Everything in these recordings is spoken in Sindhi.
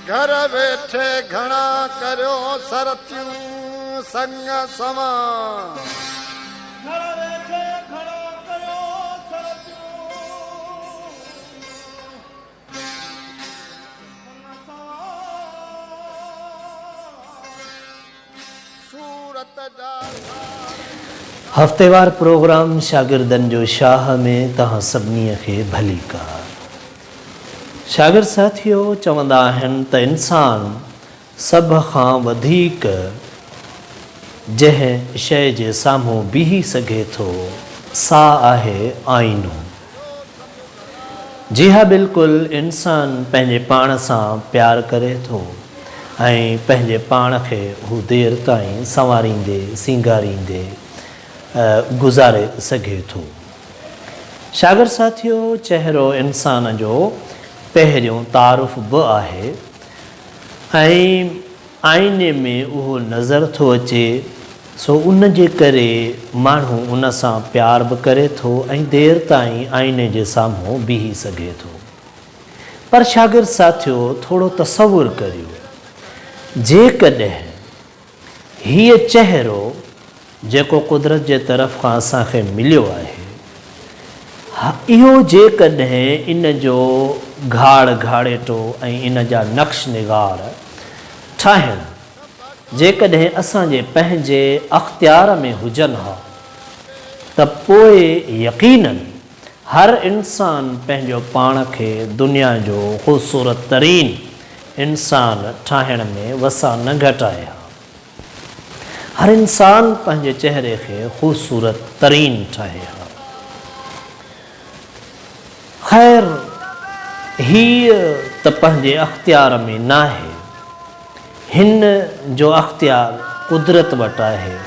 گهر ويٺي گهڻا ڪريو سرتيون سڱ سوان. گهر ويٺي گهڻا ڪريو سرتيون سڱ سوان. صورت جا سار. هفتيوار پروگرام شاگردن جو شاهه ۾ توهان سڀني کي ڀليڪار. شاگرد ساٿيو چوندا آهن ته انسان سڀ کان وڌيڪ جنهن شيء جي سامهون بيهي سگهي ٿو سا آهي آئينو. جي ها بلڪل انسان پنهنجي پاڻ سان پيار ڪري ٿو ۽ پنهنجي پاڻ کي هو دير تائين سنواريندي سينگاريندي گذاري سگهي ٿو. شاگرد ساٿيو چهرو انسان جو پهريون تعارف به آهي ۽ آئيني ۾ اهو نظر ٿو اچي سو ان جي ڪري ماڻهو ان سان پيار به ڪري ٿو ۽ دير تائين آئيني جي سامهون بيهي سگهي ٿو. پر شاگرد ساٿيو ٿورو تصور ڪريو جيڪڏهن هيء چهرو جيڪو قدرت جي طرف کان اسان کي مليو آهي، اهو جيڪڏهن ان جو گهاڙ گهاڙيٽو ۽ ان جا نقش نگار ٺاهڻ جيڪڏهن اسان جي پنهنجي اختيار ۾ هجن ها ته پوء يقيناً هر انسان پنهنجو پاڻ کي دنيا جو خوبصورت ترين انسان ٺاهڻ ۾ وسان نه گهٽائي ها. هر انسان پنهنجي چهري کي خوبصورت ترين ٺاهي ها. خير هيء ته پنهنجي اختيار ۾ ناهي. هن جو اختيار قدرت وٽ آهي،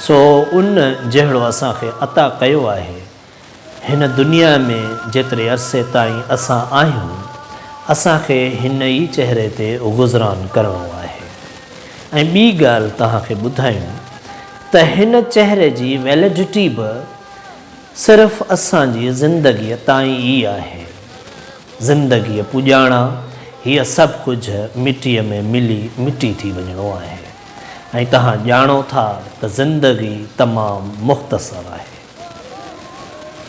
سو ان جهڙو اسان کي عطا ڪيو آهي. هن دنيا ۾ جيتري عرصي تائين اسان آهيون، اسان کي هن ئي چهري تي گذران ڪرڻو آهي. ۽ ٻي ڳالهه توهان کي ٻڌايون ته هن چهري جي ويلڊٽي به صرف اسان جي زندگيء تائين ئي آهي. زندگيء پڄاڻان هيء سڀ ڪجهه مٽيء ۾ ملي مٽي ٿي وڃڻو آهي. ۽ توهان ڄاڻو ٿا ته زندگي تمام مختصر آهي.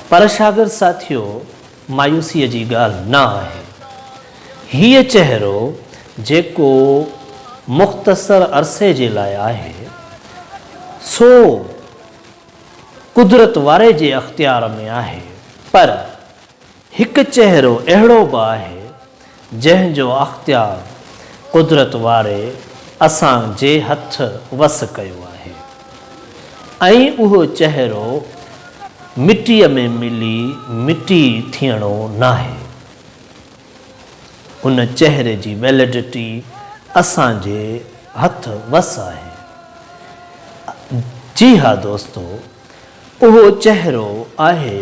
پر شاگرد ساٿيو مايوسيء جي ڳالهه نه آهي. هيء چهرو جيڪو مختصر عرصي جي لاء آهي، سو قدرت واري جي اختيار ۾ آهي، پر هڪ چهرو اهڙو به آهي، جنهن جو اختيار قدرت واري اسان جي هٿ وس ڪيو آهي ۽ اهو چهرو مٽيء ۾ ملي مٽي ٿيڻو ناهي. ان چهري جي ويلڊٽي اسان جي هٿ وس آهي. جي ها دوستو، اهو چهرو آهي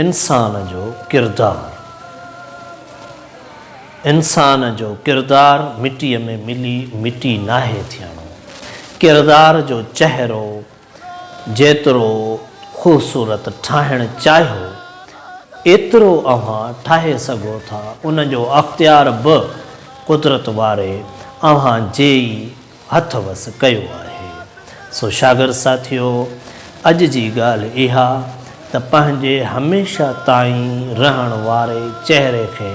انسان جو ڪردار. انسان جو ڪردار مٽيء ۾ ملي مٽي ناهي ٿيڻو. ڪردار جو چهرو جيترو خوبصورت ٺاهڻ چاهيو، ايترو اوهان ٺاهي سگهو ٿا. ان جو اختيار به قدرت واري اوهان جي ئي هٿ وس ڪيو آهي. سو شاگرد ساٿيو! اڄ جي ڳالهه اها ته پنهنجي هميشه تائين رهڻ واري چهري کي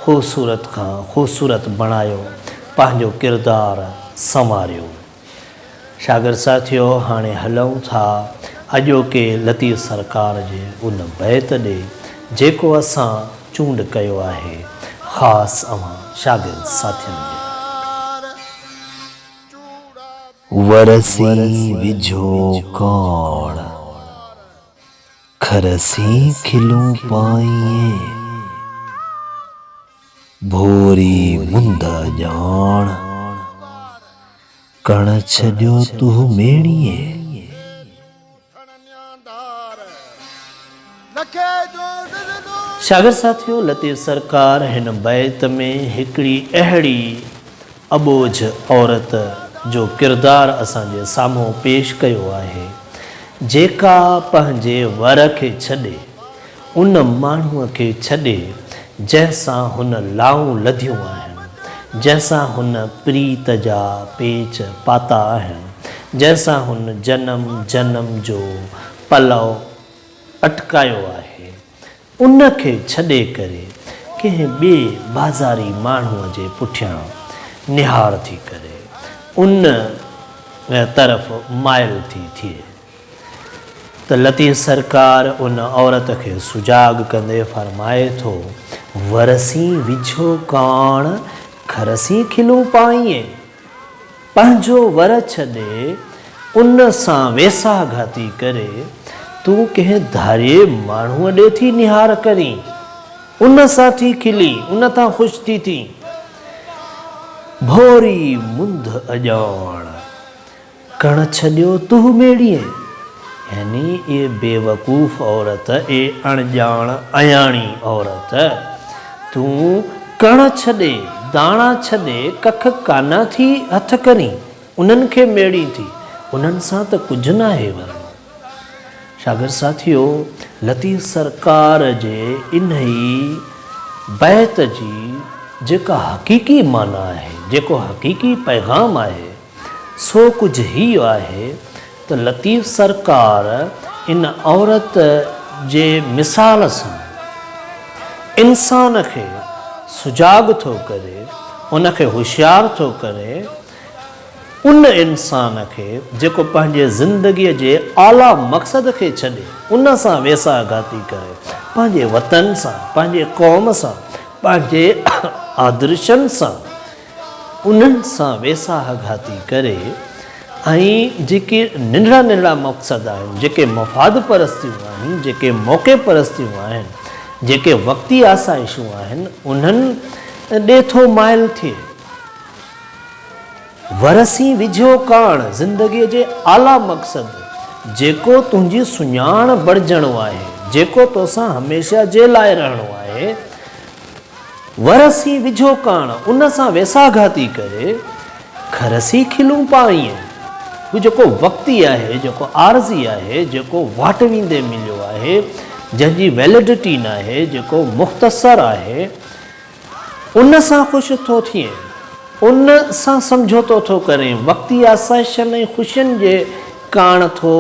خوبصورت کان خوبصورت بڻايو، پنهنجو ڪردار سنواريو. شاگرد ساٿيو! هاڻي هلون ٿا اڄوڪي لطيف سرڪار جي ان بيت ڏي، جيڪو اسان چونڊ ڪيو آهي خاص اوهان شاگرد ساٿين جي لاء. ورسين وجهو ڪاڻ، کرسين کلون پائين، ڀوري مند اڄاڻ، ڪڻ ڇڏيو تنهن ميڻيين. شاگرد ساٿيو! لطيف سرڪار هن بيت ۾ هڪڙي اهڙي اٻوجهه عورت جو ڪردار اسان جي سامهون پيش ڪيو آهي، جيڪا پنهنجي ور کي ڇڏي، ان ماڻهوء کي ڇڏي، جنهن سان هن لائون لڌيون آهن، جنهن سان هن پريت جا پيچ پاتا آهن، جنهن سان هن جنم جنم جو پلئو اٽڪايو آهي، ان کي ڇڏي ڪري ڪنهن ٻئي بازاري ماڻهوء جي پٺيان نهار ٿي ڪري، ان طرف مائل ٿي ٿئي. ته لطيف سرڪار ان عورت کي سجاڳ ڪندي فرمائي ٿو، ورسين وجهو ڪاڻ، کرسين کلون پائين. پنهنجو ور ڇڏي، ان سان ويساهه گهاتي ڪري، تون ڪنهن ڌارئي ماڻهوء ڏي ٿي نهار ڪرين، ان سان ٿي کلين، ان تان خوش ٿي ٿين. ڀوري منڌ اڄاڻ. ڪڻ ڇڏيو تهه ميڙيين، يعني اي بيوقوف عورت، اي اڻڄاڻ اياڻي عورت، تون ڪڻ ڇڏي، داڻا ڇڏي، ڪک ڪانا ٿي هٿ ڪرين، انهن کي ميڙين ٿي، انهن سان ته ڪجهه ناهي ورڻو. شاگرد ساٿيو! لطيف سرڪار جي انهي بيت جي جيڪا حقيقي معنيٰ آهي، جيڪو حقيقي پيغام آهي، سو ڪجهه هيء آهي ته لطيف سرڪار ان عورت جي مثال سان انسان کي سجاڳ ٿو ڪري، ان کي هوشيار ٿو ڪري، ان انسان کي جيڪو پنهنجي زندگيء جي اعليٰ مقصد کي ڇڏي ان سان ويساهه گهاتي ڪري، پنهنجي وطن سان، پنهنجي قوم سان، پنهنجي آدرشن سان، انهن سان ويساهه گهاتي ڪري ۽ جيڪي ننڍڙا ننڍڙا مقصد آهن، جيڪي مفاد پرستيون آهن، جيڪي موقعي پرستيون آهن، جيڪي وقتي آسائشون آهن، انهن ڏي ٿو مائل ٿئي. ورسين وجهيو ڪاڻ زندگيء جي اعليٰ مقصد، جيڪو تنهنجي سڃاڻ بڻجڻو آهي، جيڪو توسان هميشه جي لاء رهڻو آهي، ورسين وجهو ڪاڻ، ان سان ويساهگهاتي ڪري، کرسي کلون پائين. هو جيڪو وقتي آهي، جيڪو عارضي آهي، جيڪو واٽ ويندي مليو آهي، جنهن جي ويلڊٽي ناهي، جيڪو مختصر آهي، ان سان خوش ٿو ٿئين، ان سان سمجهوتو ٿو ڪرين، وقتي آسائشن ۽ خوشين جي ڪاڻ ٿو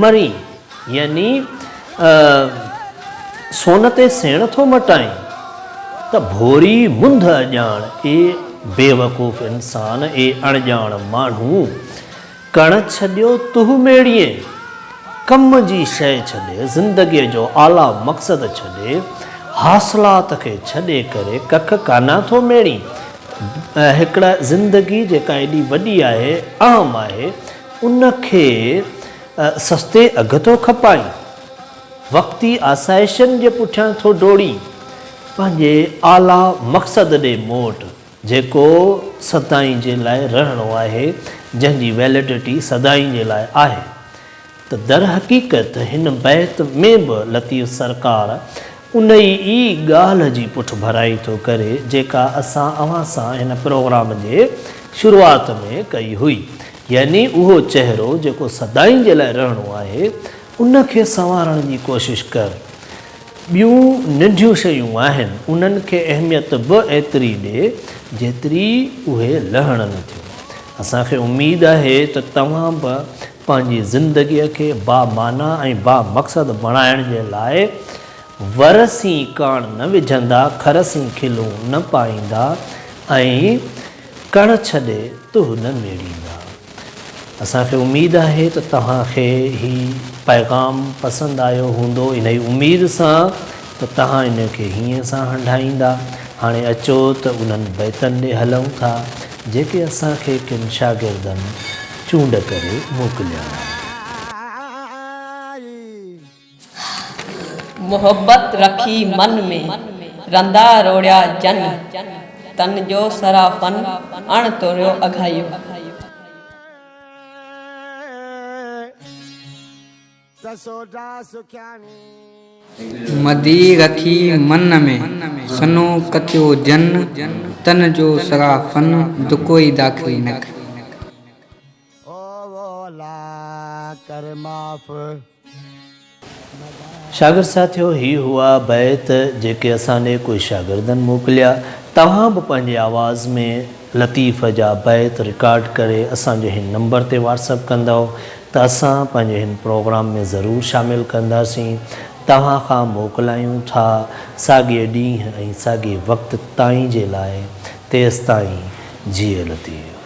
مرين. يعني سون تي سيڻ ٿو مٽائين ته ڀوري منڌ اڄاڻ، اي بيوقوف انسان، اي اڻڄاڻ ماڻهو، ڪڻ ڇڏيو تهه ميڙيين، ڪم جي شيء ڇڏي، زندگيء جو اعليٰ مقصد ڇڏي، حاصلات کي ڇڏي ڪري ڪک ڪانا ٿو ميڙين. هڪڙا زندگي جيڪا ايڏي وڏي آهي، اهم آهي، ان کي سستي اگهه ٿو کپائين، وقتي آسائشن جي پٺيان ٿو ڊوڙين، پنهنجي اعليٰ مقصد ڏي موٽ، جيڪو سدائين جي لاء رهڻو آهي، جنهن جي ويلڊٽي سدائين جي لاء آهي. ته درحقيقت هن بيت ۾ به لطيف سرڪار انهي ئي ڳالهه جي پٺڀرائي ٿو ڪري، جيڪا اسان اوهان سان هن پروگرام جي شروعات ۾ ڪئي هئي. يعني اهو چهرو جيڪو سدائين جي لاء رهڻو آهي، ان کي سنوارڻ جي ڪوشش ڪر. ٻيون ننڍيون شيون آهن، انهن کي اهميت به ايتري ڏي، جيتري اهي لهڻن ٿيون. اسان کي اميد آهي ته توهان به پنهنجي زندگيء کي بامعنيٰ ۽ بامقصد بڻائڻ جي لاء ور سين ڪاڻ نه وجهندا، کر سين کلون نه پائيندا ۽ ڪڻ ڇڏي تهه نه ميڙيندا. اسان کي اميد آهي ته توهان کي هي پيغام پسند آيو هوندو. انهي اميد سان ته توهان ان کي هينئين سان هنڍائيندا. هاڻي اچو ته انهن بيتن ڏي هلون ٿا، جيڪي اسان کي ڪن شاگردن چونڊ ڪري موڪليا آهن. محبت رکي من ۾، رندا روڙيا جن، تن جو سرافن، اڻ توريو اگهايو. مدي رکي من ۾، سنهو ڪتيو جن، تن جو سرافن، دڪوئي داخلي نک. شاگرد ساٿيو هي هئا بيت جيڪي اسان ڏي ڪجهه شاگردن موڪليا. توهان به پنهنجي آواز ۾ لطيف جا بيت رڪارڊ ڪري اسان جي هن نمبر تي واٽس اپ ڪندؤ ته اسان پنهنجي هن پروگرام ۾ ضرور شامل ڪنداسين. توهان کان موڪلايون ٿا ساڳئي ڏينهن ۽ ساڳئي وقت تائين جي لاء تيستائين جيئي لطيف.